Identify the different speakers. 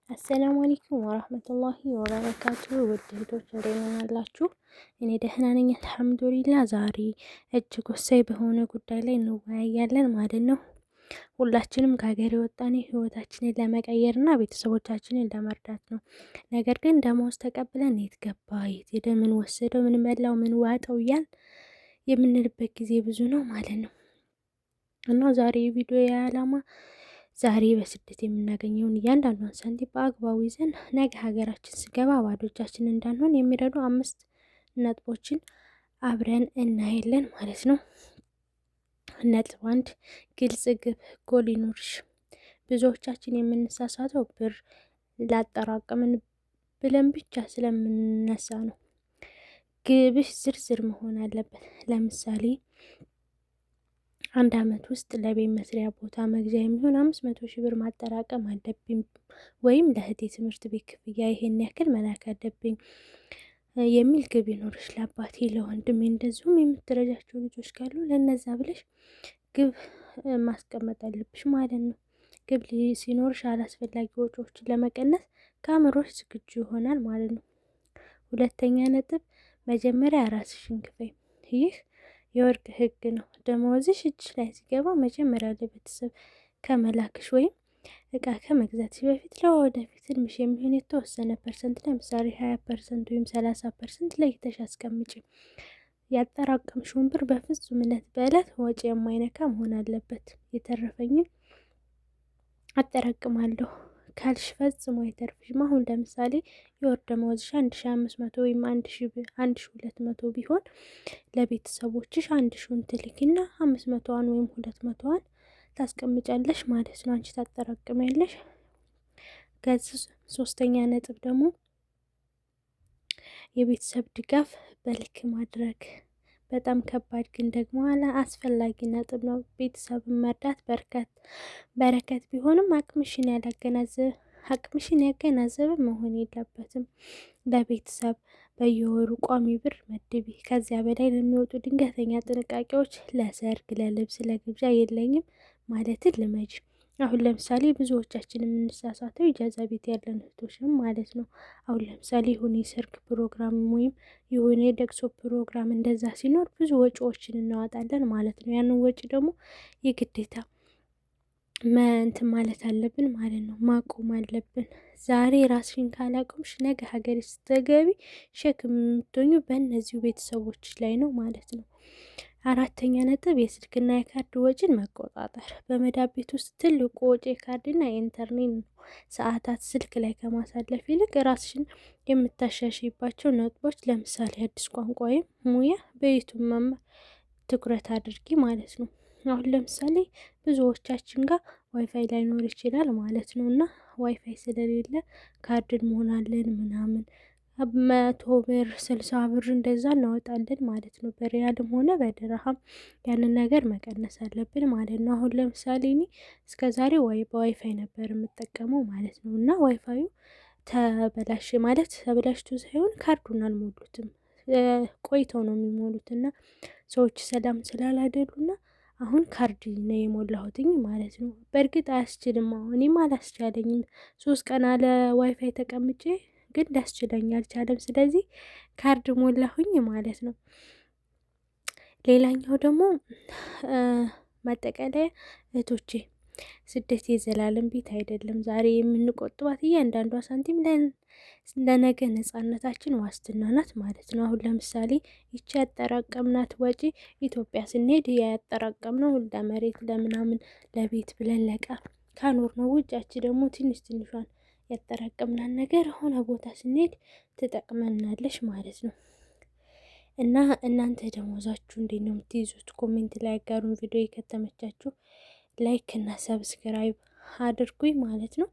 Speaker 1: السلام عليكم ورحمة الله وبركاته። ውድ እህቶች እንደምን አላችሁ? እኔ ደህና ነኝ الحمد لله። ዛሬ እጅግ ወሳኝ በሆነ ጉዳይ ላይ እንወያያለን ማለት ነው። ሁላችንም ከሀገር የወጣን ህይወታችንን ለመቀየርና ቤተሰቦቻችንን ለመርዳት ነው። ነገር ግን ደመወዝ ተቀብለን የት ገባ፣ የት ሄደ፣ ምን ወሰደው፣ ምን በላው፣ ምን ዋጠው እያልን የምንልበት ጊዜ ብዙ ነው ማለት ነው። እና ዛሬ የቪዲዮ የዓላማ ዛሬ በስደት የምናገኘውን እያንዳንዷን ሳንቲም በአግባቡ ይዘን ነገ ሀገራችን ስገባ ባዶ እጃችን እንዳንሆን የሚረዱ 5 ነጥቦችን አብረን እናያለን ማለት ነው። ነጥብ 1፣ ግልጽ ግብ ጎል ይኑርሽ። ብዙዎቻችን የምንሳሳተው ብር ላጠራቀምን ብለን ብቻ ስለምንነሳ ነው። ግብሽ ዝርዝር መሆን አለበት። ለምሳሌ አንድ አመት ውስጥ ለቤት መስሪያ ቦታ መግዣ የሚሆን 500 ሺህ ብር ማጠራቀም አለብኝ፣ ወይም ለእህቴ ትምህርት ቤት ክፍያ ይሄን ያክል መላክ አለብኝ የሚል ግብ ይኖርሽ። ለአባቴ፣ ለወንድሜ እንደዚሁም የምትረጃቸው ልጆች ካሉ ለነዛ ብለሽ ግብ ማስቀመጥ አለብሽ ማለት ነው። ግብ ሲኖርሽ አላስፈላጊ ወጪዎችን ለመቀነስ ከአእምሮሽ ዝግጁ ይሆናል ማለት ነው። ሁለተኛ ነጥብ፣ መጀመሪያ ራስሽን ክፈይ። ይህ የወርቅ ሕግ ነው። ደመወዝሽ እጅሽ ላይ ሲገባ መጀመሪያ ለቤተሰብ ከመላክሽ ወይም እቃ ከመግዛትሽ በፊት ለወደፊት ህልምሽ የሚሆን የተወሰነ percent፣ ለምሳሌ 20% ወይም 30% ለይተሽ አስቀምጪ። ያጠራቀምሽውን ብር በፍጹም ዕለት በዕለት ወጪ የማይነካ መሆን አለበት። የተረፈኝን አጠራቅማለሁ ካልሽ ፈጽሞ አይተርፍሽም። አሁን ለምሳሌ የወር ደመወዝሽ 1500 ወይም 1200 ቢሆን ለቤተሰቦችሽ 1000ውን ትልኪና 500ዋን ወይም 200ዋን ታስቀምጫለሽ ማለት ነው። አንቺ ታጠራቅሚያለሽ። ከዚህ ሶስተኛ ነጥብ ደግሞ የቤተሰብ ድጋፍ በልክ ማድረግ በጣም ከባድ ግን ደግሞ አስፈላጊ ነጥብ ነው። ቤተሰብን መርዳት በረከት ቢሆንም አቅምሽን ያገናዘበ መሆን የለበትም። ለቤተሰብ በየወሩ ቋሚ ብር መድቢ። ከዚያ በላይ ለሚወጡ ድንገተኛ ጥንቃቄዎች፣ ለሰርግ፣ ለልብስ፣ ለግብዣ የለኝም ማለትን ልመጅ። አሁን ለምሳሌ ብዙዎቻችን የምንሳሳተው ኢጃዛ ቤት ያለን እህቶችም ማለት ነው። አሁን ለምሳሌ የሆነ የሰርግ ፕሮግራም ወይም የሆነ የለቅሶ ፕሮግራም እንደዛ ሲኖር ብዙ ወጪዎችን እናወጣለን ማለት ነው። ያንን ወጪ ደግሞ የግዴታ እንትን ማለት አለብን ማለት ነው፣ ማቆም አለብን። ዛሬ ራስሽን ካላቆምሽ ነገ ሀገር ስትገቢ ሸክም የምትሆኙ በእነዚሁ ቤተሰቦች ላይ ነው ማለት ነው። አራተኛ ነጥብ፣ የስልክና የካርድ ወጪን መቆጣጠር። በመዳብ ቤት ውስጥ ትልቁ ወጪ የካርድና የኢንተርኔት ነው። ሰዓታት ስልክ ላይ ከማሳለፍ ይልቅ ራስሽን የምታሻሽይባቸው ነጥቦች፣ ለምሳሌ አዲስ ቋንቋ ወይም ሙያ በ YouTube መማር ትኩረት አድርጊ ማለት ነው። አሁን ለምሳሌ ብዙዎቻችን ጋር ዋይፋይ ላይኖር ይችላል ማለት ነው፣ እና ዋይፋይ ስለሌለ ካርድ እንሞላለን ምናምን 100 ብር፣ 60 ብር እንደዛ እናወጣለን ማለት ነው። በሪያልም ሆነ በድርሃም ያንን ነገር መቀነስ አለብን ማለት ነው። አሁን ለምሳሌ እኔ እስከ ዛሬ ወይ በዋይፋይ ነበር የምጠቀመው ማለት ነው፣ እና ዋይፋዩ ተበላሽ፣ ማለት ተበላሽቶ ሳይሆን ካርዱን አልሞሉትም፣ ቆይተው ነው የሚሞሉት፣ እና ሰዎች ሰላም ስላላደሉና አሁን ካርድ ነው የሞላሁትኝ ማለት ነው። በእርግጥ አያስችልም፣ እኔም አላስቻለኝም። 3 ቀን አለ ዋይፋይ ተቀምጬ ግን ሊያስችለኝ አልቻለም። ስለዚህ ካርድ ሞላሁኝ ማለት ነው። ሌላኛው ደግሞ ማጠቃለያ እህቶቼ፣ ስደት የዘላለም ቤት አይደለም። ዛሬ የምንቆጥባት እያንዳንዷ ሳንቲም ለነገ ነጻነታችን ዋስትና ናት ማለት ነው። አሁን ለምሳሌ ይቺ ያጠራቀምናት ወጪ ኢትዮጵያ ስንሄድ ያጠራቀምነው ለመሬት፣ ለምናምን፣ ለቤት ብለን ለቃ ካኖር ነው ውጫችን ደግሞ ትንሽ ትንሿን ያጠራቀምናት ነገር ሆነ ቦታ ስንሄድ ትጠቅመናለች ማለት ነው። እና እናንተ ደሞዛችሁ እንዴት ነው የምትይዙት? Comment ላይ አጋሩን። ቪዲዮ ከተመቻችሁ like እና subscribe አድርጉኝ ማለት ነው።